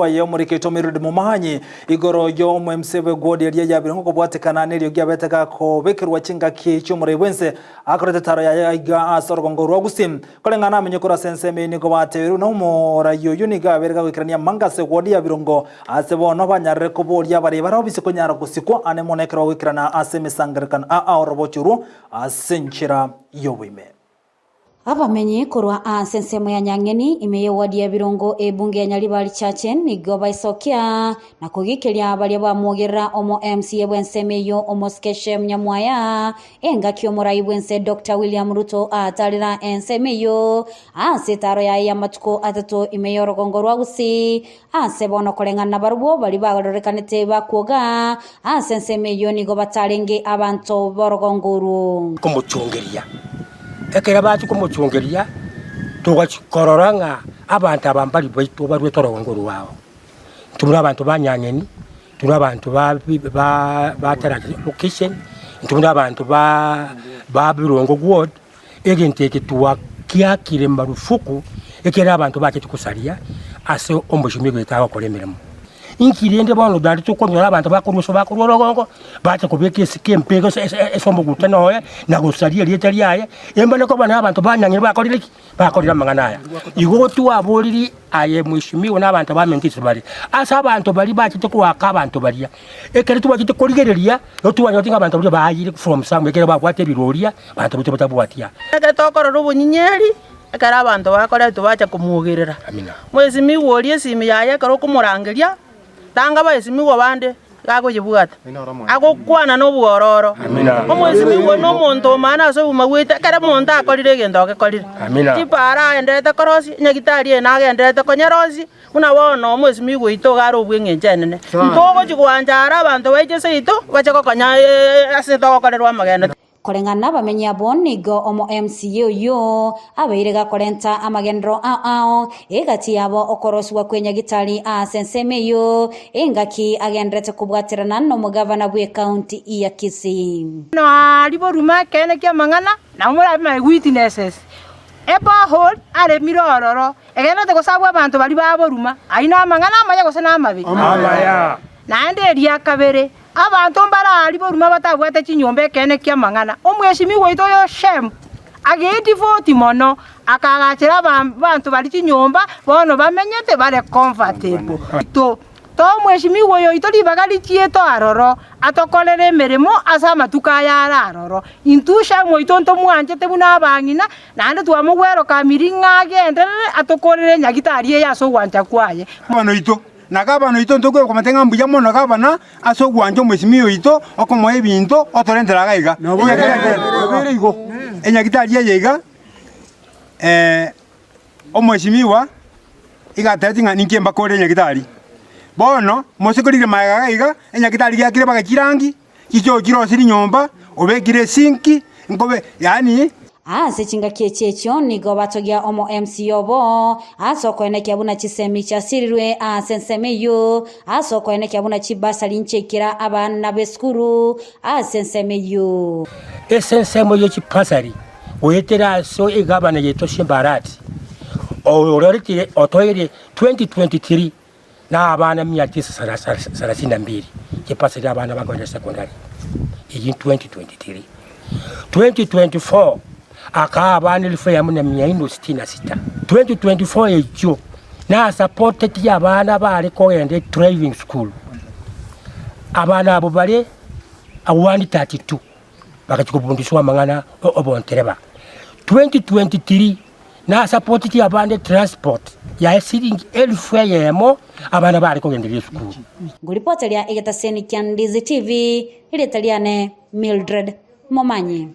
Aye omorikete Mildred Momanyi igoro y'omoMCA bw'egwodi eria ya Birongo kobwatekana neriogi abete gakobekerwa chingaki chi'omorai bw'ense akorete taro yaye aiga ase orogongo rwa Gusii. Koreng'ana amenye korwa ase ensemo eyio nigo batebiirwe buna omorai oyio nigo abeire gagoikerania amanga ase egwodi ya Birongo ase bono banyarire koboria abarai bare obisi konyara gosikwa ane mono ekero bagoikerana ase emesangererekano aa orobochi orwo ase enchera y'oboime. Abamenyi korwa ase ensemo ya Nyang'eni, ime y'ewadi ya Birongo, ebunge ya Nyaribari Chache nigo baisokia na kogikeria baria bamwogerera omo MCA bw'ensemo eyio omosike Shem Nyamwaya engaki omorai bw'ense Doctor William Ruto atarera ensemo eyio ase etaro yaye y'amatuko atato ime y'orogongo rwa Gusii Ase bono koreng'ana nabarabwo baria barorekanete bakwoga ase ensemo eyio nigo batarenge abanto b'orogongo orwo. Komochungeria. Ekero bachia komochungeria, togachia korora ng'a abanto aba mbari baito baruete orogongo rwao. Intwe buna abanto ba Nyang'eni, intwe buna abanto ba ba ba Tarach location, intwe buna abanto ba ba Birongo ward, Egento eke twakiakire marufuku, ekiagera abanto bachete gosaria ase omochie goeta agokora emeremo. Inki rende bono naende tokonyora abanto bakorwa ase bakorwa orogongo, bacha kobeka esike empe gose ase ase omogutano oye, na gosaria erieta riaye, embane koba na abanto banyang'ire bakorire ki? Bakorire amang'ana aya. Igo twaboriri aye mweshimiwa na abanto baminto ase bare, ase abanto baria bachete koaka abanto baria, ekero twachete korigereria, nigo twanyorete ng'a abanto baria baayire from somewhere ekero babwate ebiroria, Abanto baito batabwatia. Ekero tokorora obonyinyeri, ekero abanto bakoretwa bacha komwogerera, mwesimigwa oria esimi yaye ekero okomorangeria, tanga abaesimigwa bande iga akoyebwata, agokwana na obwororo. Omwesimigwa na omonto omana ase obogima bwaito, ekero omonto akorire egento agekorire, chipara agendererete korosia, enyagitari eye nagendererete konyerosia, buna bono omwesimigwa oito iga are obw'engencho enene. Ntogochi goancha are abanto baiche seito, bache gokonya ase togokorerwa amagendo. Koreng'ana nabamenyi abwo nigo omo MCA oyio abeire gakorenta amagenderero ao ao egati yabo okorosigwa kw'enyagitari ase ensemo eyio engaki agenderete kobwaterana nomogavana bw'ekaunti ya Kisii. Noari boruma ekeene ki'amang'ana, nabo morabe my witnesses. Eborehole aremire ororo, egenderete gosabwa abanto baria ba boruma, ayio namang'ana amaya gose namabe? Amaya. Naende eria kabere, Abanto mbare aaria boruma batabwate chinyomba ekeene ki'amang'ana. Omwesimigwa oito oyo Shemu agetifoti mono, akaagachera abanto baria chinyomba, bono bamenyete bare comfortable. To omwesimigwa oyo oito ribaga richiete aroro, atokorere emeremo ase amatuko aya are aroro. Intwe Shemu oito ntomwanchete buna abang'ina, naende twamogwerokamiri ng'a agenderere atokorere enyagitari eye ase ogwancha kwaye. Omwana oito Na gavana oito ntokwe komotebia ng'a mbuya mono gavana ase ogwancha omwesimia oito okomoa ebinto otorentera iga iga. Nabo ere igo. Enyagitari eye iga omweshimiwa iga atebeti ng'a ninki mbakore enyagitari. Bono mose korigia magega iga iga, enyagitari giakire mpaka chirangi, chichoo chirosirie nyomba, obekire esinki, nkobe yaani. Ase chingaki echi echio nigo batogia omo MCA obo ase okoenekia buna chisemi chiasirirwe ase ensemo eyio, ase okoenekia buna chibasari nchiaikera abana b'esukuru ase ensemo eyio. Ase ensemo ye chibasari goetera ase egavana yaito Simba Arati, oyoretire otoeire 2023 na abana mia tisa sarasini na mbili, chibasari abana bakoenda secondary, eyio 2023. 2024 akaa abana elfu eyemo na mia ine sitini na sita. 2024 echio nasapoteti abana bare kogenda edriving school, abana abwo bare 132 bagachia kobundiswa amang'ana obontereba. 2023 nasapoteti abande transport yaye siringi elfu eyemo abana bare kogenderia esukuru. Ngoripoteria egetaseni kia Ndizi TV, erieta riane Mildred Momanyi.